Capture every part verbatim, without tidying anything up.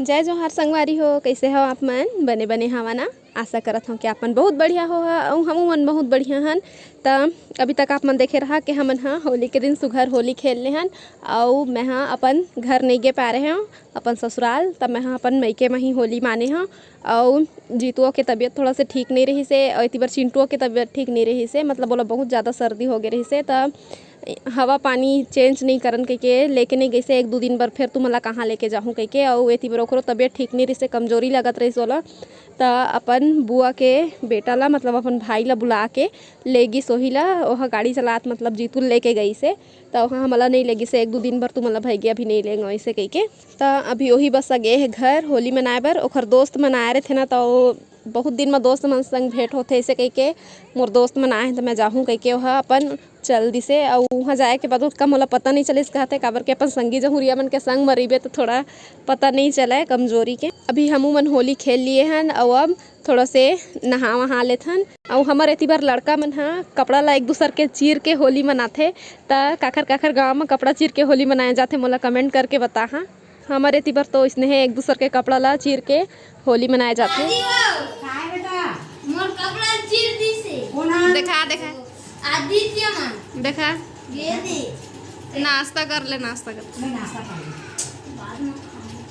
जय जोहार संगवारी हो, कइसे हव आप मन? बने बने हवा ना? आशा करत हव कि आप मन बहुत बढ़िया हो हा, अउ हमू मन बहुत बढ़िया हन। त अभी तक आप मन देखे रहा कि हमन ह होली के दिन सुघर होली खेल ले हन, अउ मैं ह अपन घर नइ गे पारे हव, अपन ससुराल, त मैं ह अपन मइके म ही होली माने हव। अउ जीतुओ के तबीयत थोड़ा से ठीक नइ रहिस हे, अउ एती बर चिंटुओ के तबीयत ठीक नइ रहिस हे, मतलब ओला बहुत ज़्यादा सर्दी हो गे रहिस हे, त हवा पानी चेंज नइ करन कहिके लेके नइ गइसे एक दू दिन बर, फेर तुमन ला कहाँ लेके जाहूँ कहिके। अउ एती बर ओकरो तबीयत ठीक नइ रहिसे, कमजोरी लगत रहिस ओला। त अपन बुआ के बेटा ला, मतलब अपन भाई ला बुला के ले गिस ओही ला, ओहा गाड़ी चलात, मतलब जीतू ल लेके गइसे। त ओहा हमला नइ ले गिसे एक दू दिन बर, तुमन ला भइगे अभी नइ लेंगे अइसे कहिके। त अभी ओही बस गे हे घर होली मनाए बर। ओखर दोस्त मन आए रहिथे ना, त ओ बहुत दिन म दोस्त मन संग भेंट होथे, अइसे कहिके मोर दोस्त मन आए हे, त मैं जाहूँ कहिके ओहा अपन चल दिसे। अउ उहाँ जाए के बाद ओतका मोला पता नइ चलिस कहथे, काबर के अपन संगी जहुरिया मन के संग म रहिबे, त थोड़ा पता नइ चलय कमजोरी के। अभी हमू मन होली खेल लिए हन, अउ अब थोड़ा से नहा वहा लेथन। अउ हमर एती बर लड़का मन ह कपड़ा ला एक दूसर के चीर के होली मनाथे, त काखर काखर गांव म कपड़ा चीर के होली मनाए जाथे, मोला कमेंट करके बताहा। हमर एती बर तो इसने हे, एक दूसर के कपड़ा ला चीर के होली मनाए जाथे। दादी हो, काय बेटा? मोर कपड़ा चीर दिसे। कोन हा? देखा, देखा। आदित्य मन। देखा। ये दे। नाश्ता कर ले, नाश्ता कर। मैं नाश्ता कर लूं। बाद में खाऊंगी।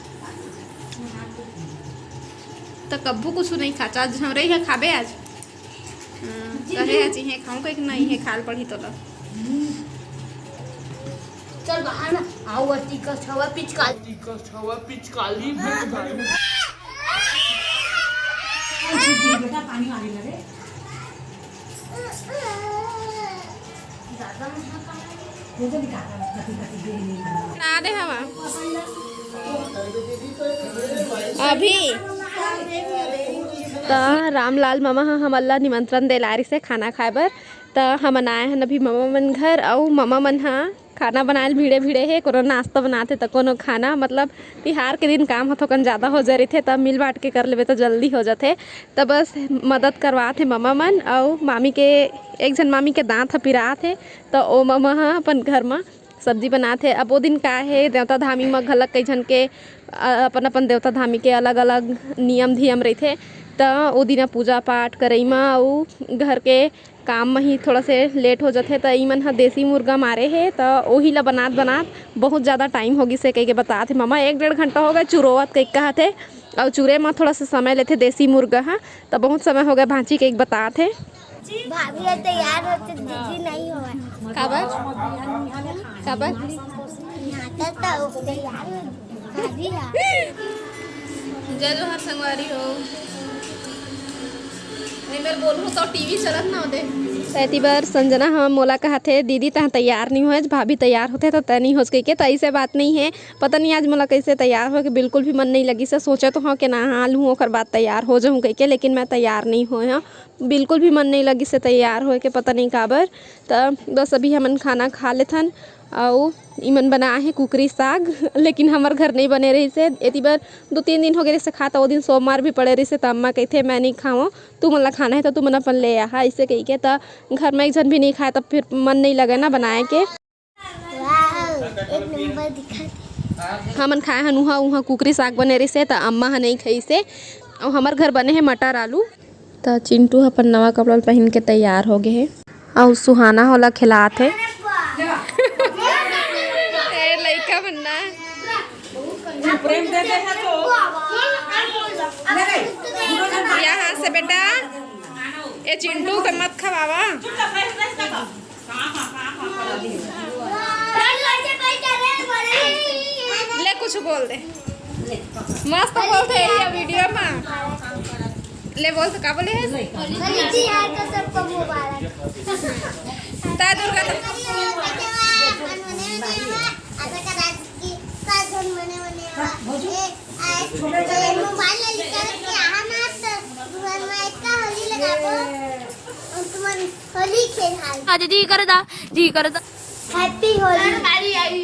त कब्बू कुछ नहीं खाचा, आज हमरे ही खाबे आज। हाँ, कहे आज इहे खाऊं, कहे कि नहीं, इहे खाल पड़ी तोला। चल बाहर ना, आओ अति का छवा पिचकारी। अति का छवा पिचकारी भर भर। बेटा पानी मारे लगे। ना दे हवा। अभी त रामलाल ममा ह हमन ला निमंत्रण दे लाय रिहिसे खाना खाए बर। त हमन आए हन अभी ममा मन घर, अउ ममा मन ह खाना बनाए ल भिड़े भिड़े हे। कोनो नाश्ता बनाथे त कोनो खाना, मतलब तिहार के दिन काम ह थोकन जादा हो जाय रहिथे, त मिल बांट के कर लेबे त जल्दी हो जाथे। त बस मदद करवात हे ममा मन, अउ मामी के, एक झन मामी के दांत ह पिरात हे, त ओ ममा ह अपन घर म सब्जी बनात हे। अब ओ दिन का हे, देवता धामी म घलक कई झन के, अ, अपन अपन देवता धामी के अलग-अलग नियम धियम रहिथे। त ओ दिन पूजा पाठ करई म अउ घर के काम म ही थोड़ा से लेट हो जथे। त इमन ह देसी मुर्गा मारे हे, त ओही ल बनात बनात बहुत ज़्यादा टाइम हो गिस हे कहिके बतात हे ममा। एक डेढ़ घंटा हो गए चुरोवत कहिके कहत हे, अउ चुरे म थोड़ा से समय लेथे देसी मुर्गा ह। त बहुत समय हो गए भांची कहिके बतात हे। भाभी ह तैयार होथे, दीदी नहीं होवय। काबर? काबर? नाटक त तैयार हो भाभी ह। जय जोहार संगवारी हो। एमेर बोलहूँ त टीवी चलत ना होते। त एती बर संजना ह मोला कहत हे, "दीदी तहाँ तैयार नहीं होए, भाभी तैयार होथे त तैं नहीं होच," कहिके। त ऐसे बात नहीं है, पता नहीं आज मोला कैसे तैयार होए के बिल्कुल भी मन नहीं लगिस हे। सोचे तो हव के नहा लूँ, ओकर बाद तैयार हो जाहूँ कहिके, लेकिन मैं तैयार नहीं होए हव। बिल्कुल भी मन नइ लगिस हे तैयार होए के, पता नइ काबर। त बस अभी हमन खाना खा लेथन, अउ इमन बनाए हे कुकरी साग, लेकिन हमर घर नइ बने रहिस हे। एती बर दू तीन दिन हो गे रहिस हे खा, त ओ दिन सोमवार भी पड़े रहिस हे, त अम्मा कहिथे, "मैं नइ खावं, तुमन ला खाना हे त तुमन अपन ले आहा," अइसे कहिके। त घर म एक झन भी नइ खाए, त फिर मन नइ लगे ना बनाए के। वाओ, एक नंबर दिखत हे। हमन खाए हन उहाँ, उहाँ कुकरी साग बने रहिस हे, त अम्मा ह नइ खाइस हे। अउ हमर घर बने हे मटर आलू। त चिंटू ह अपन नवा कपड़ा ल पहिन के तैयार हो गे हे। अउ सुहाना ह ओला खिलात हे। ए, लइका मन ना। यहाँ से बेटा, ए चिंटू के मत खवावा। ले कुछ बोल दे, मस्त बोलथे ये वीडियो में। ले बोल तो का बोले है? होली तिहार का सबको मुबारक। ता दुर्गा तो मोबाइल ले लेकर के आहा ना, तो दुकान में इतना होली लगाबो। तुमन होली खेल हाल। आज जी करदा, जी करदा। Happy होली। गाड़ी आई।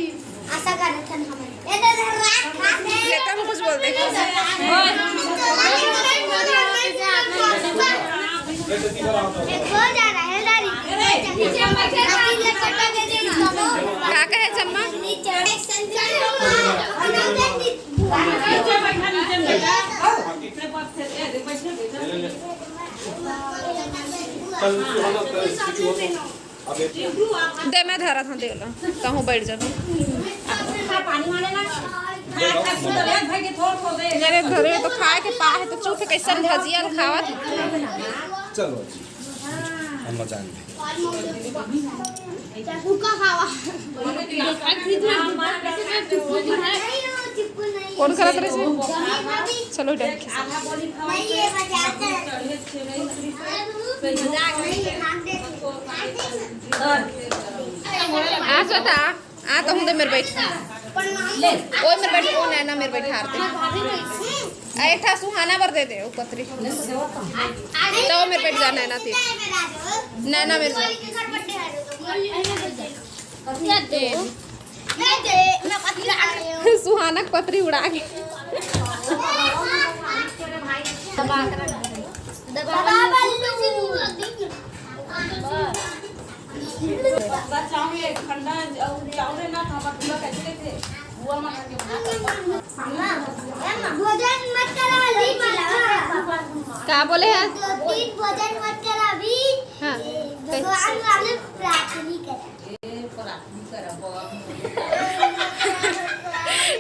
आशा करत हन हमन। ये तो धर रहा। ले तुम कुछ बोल दे। एक हो जा रहा है, दादी। का कहे जम्मा? नीचे। दे, मैं धरत हूँ, दे ला, तहूँ बैठ जाबे। अरे धरे तो खाए के पा है तो चुप है, कैसन भजिया ल खावत है। चलो जी, हम जान दे। कौन करत रहे से? चलो, डर के। आ श्वेता, आ तहूँ दे मेर बैठ। ओए मेर बैठ, ओ नैना मेर बैठ हारते। आ एक ठा सुहाना बर दे दे, ओ पतरी। तो मेर बैठ जा नैना तीर। नैना मेर जा। सुहाना के पतरी उड़ा के। भोजन मत करा अभी, बच्चा। का बोले है? दो तीन भोजन मत करा अभी। हाँ। भगवान वाले प्रार्थना करा।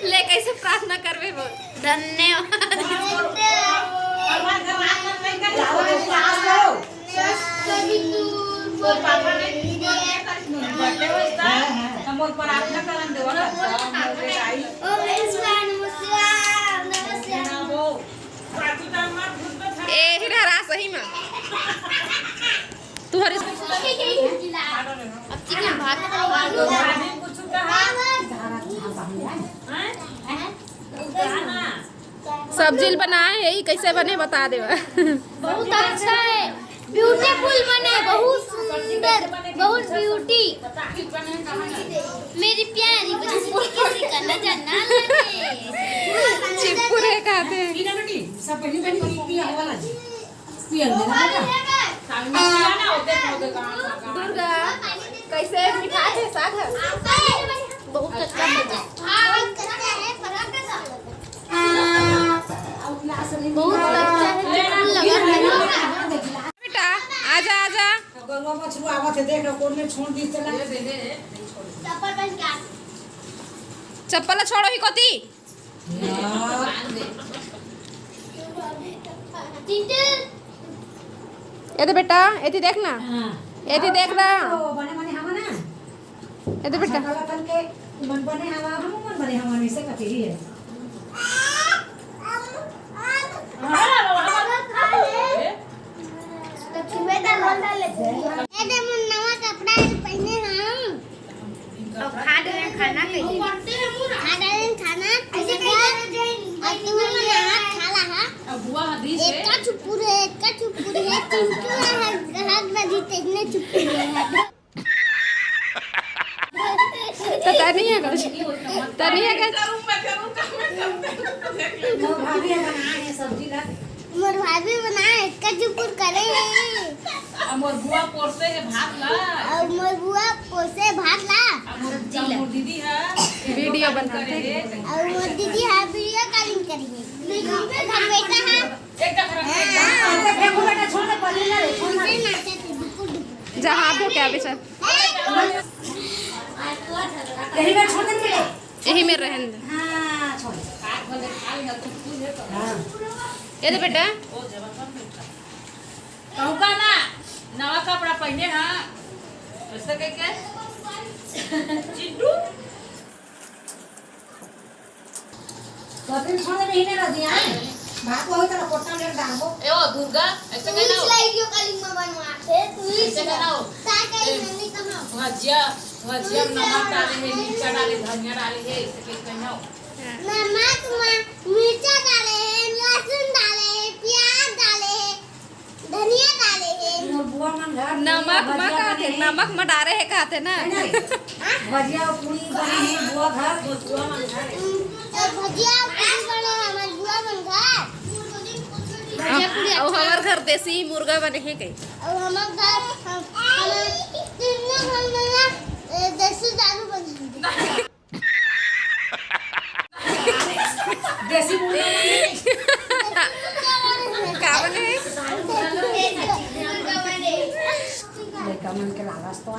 ले, कैसे प्रार्थना करबे बोल? धन्यवाद। ए, हिरहरा सही में। तू हर अब चिकन भात। सब्जी ल बनाए हे, ई कैसे बने बता देवा। बहुत अच्छा है, ब्यूटीफुल बने, बहुत सुंदर, बहुत ब्यूटी। मेरी प्यारी बच्ची किसी का नजर ना लगे। चिपकू रे कहते हैं। दुर्गा, कैसे मिठाई है, साग है? बहुत अच्छा है। बहुत अच्छा है, बिल्कुल लगा है। बेटा, आजा, आजा। गरुआ मछुआ आवत है, देख लो, कौन में छोड़ दी, चला। चप्पल पहन के आ। चप्पल छोड़ो ही कोती। चिंटू। एदे बेटा, एती देख ना। हाँ। एती देख ना। ओ, बने बने हवा ना। एदे बेटा। अच्छा, कल के मन बने हवा, हम मन बने हवा, ऐसे कथी ही है। तो छुए दा, बोल डाले। एदे मन नवा कपड़ा पहने हम। अब खा डरेन खाना कइसे? खा डरेन खाना कइसे? अब तू मन हाथ खा ला हा। अब बुआ हदीस है। एतका चुपुर है, एतका चुपुर है, चिंटू है, हक नदी तेजने चुपुर है। तो तनी है कुछ, तनी है कुछ। वो भाभी बनाए हैं सब्जी ला। मोर भाभी बनाए, एतका चुपुर करे हे। अब मोर बुआ पोरसे हे भात ला। अब मोर बुआ पोरसे भात ला। अब मोर, अब मोर दीदी है। वीडियो बनाते हैं। अब मोर दीदी है, वीडियो कॉलिंग करिए। घर बेटा है। एक जगह रख। हाँ। देखो बेटा, छोड़ दे, पल्ली ना ले, छोड़ ना। नाचे थे, डुकुर डुकुर। जा हाथ धो के आवे, चल। यही में छोड़ दे बेटा। यही में रहन दे। हाँ, छोड़। हाँ। ये दे बेटा। कहूँ का ना, नवा कपड़ा पहने हाँ। ऐसे कह के। चिंटू। कतरी छोड़ दे, नहीं ना दिया है। भाग को होई तो कोटा में डालबो। ए ओ दुर्गा, ऐसे कहना हो। लाइयो काली माँ बनवा थे, तू ही ऐसे कहना हो। ता कहीं ए, नहीं कहा। भजिया, भजिया में नमक डाले है, मिर्चा डाले, धनिया डाले है, ऐसे कह कहना हो। नमक में मिर्चा डाले है, लहसुन डाले है, प्याज डाले है, धनिया डाले हे। मोर बुआ मन घर नमक म भजिया काथे, बने हे। नमक म डारे हे काथे ना। है ना? भजिया अउ पूरी बने हे, बुआ घर। बुआ मन घर। हम्म, तो भजिया अउ पूरी बने हे हमर बुआ मन घर। भजिया पूरी अउ अच्छा। हमर घर देसी मुर्गा बने हे कई। अउ हमर घर, हम, हमर तीनों घर में ना, ए, देसी दारू बने हे। देसी मुर्गा। का बने? लइका मन के लालच तो।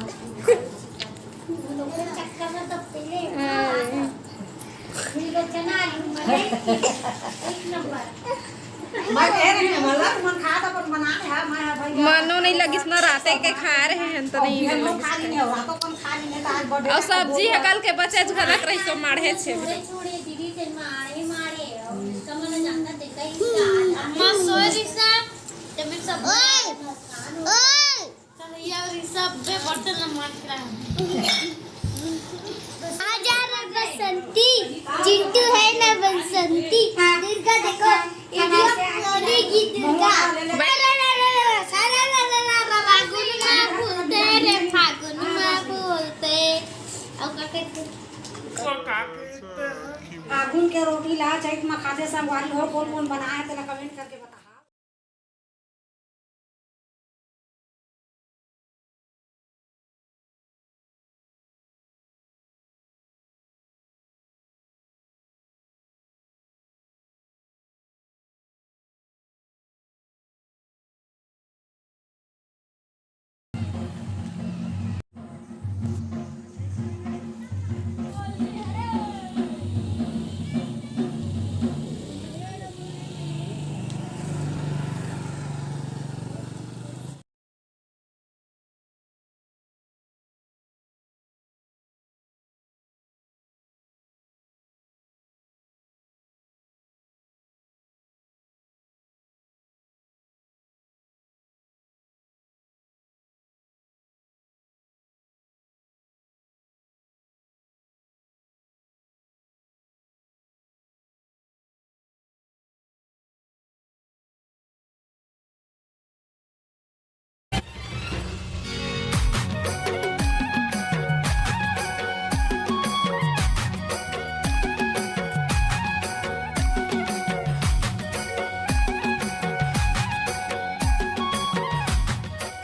मैं कह रहे हैं, मतलब, मन खात अपन बना ले, हाँ, मैं, हाँ, भैया। मनो नहीं लगिस ना, राते के खाए रहे हैं तो नहीं मन लगिस। खा ली नहीं, रातों अपन खा ली नहीं, तो आज birthday और का सब्जी है, कल के बचे, घनक रही सो माढ़े छे। छोड़े, छोड़े, दीदी से मारे, मारे, और इसका मन जानता देखा ही नहीं। अम्मा सोए रही सा, जब मैं सब ओए, ओए। चलो, ये और ये सब बे बर्तन ना मार के रहा। आजा रे बसंती, चिंटू है ना बसंती। दुर्गा देखो, ये भी बोलेगी दुर्गा। अरे रे रे रे, सारा रे रे रे, फागुन मा बोलते रे, फागुन मा बोलते। और का कहते? फागुन के रोटी ला चैत मा खाथे संगवारी हो, कौन कौन बनाए तेला comment करके बता।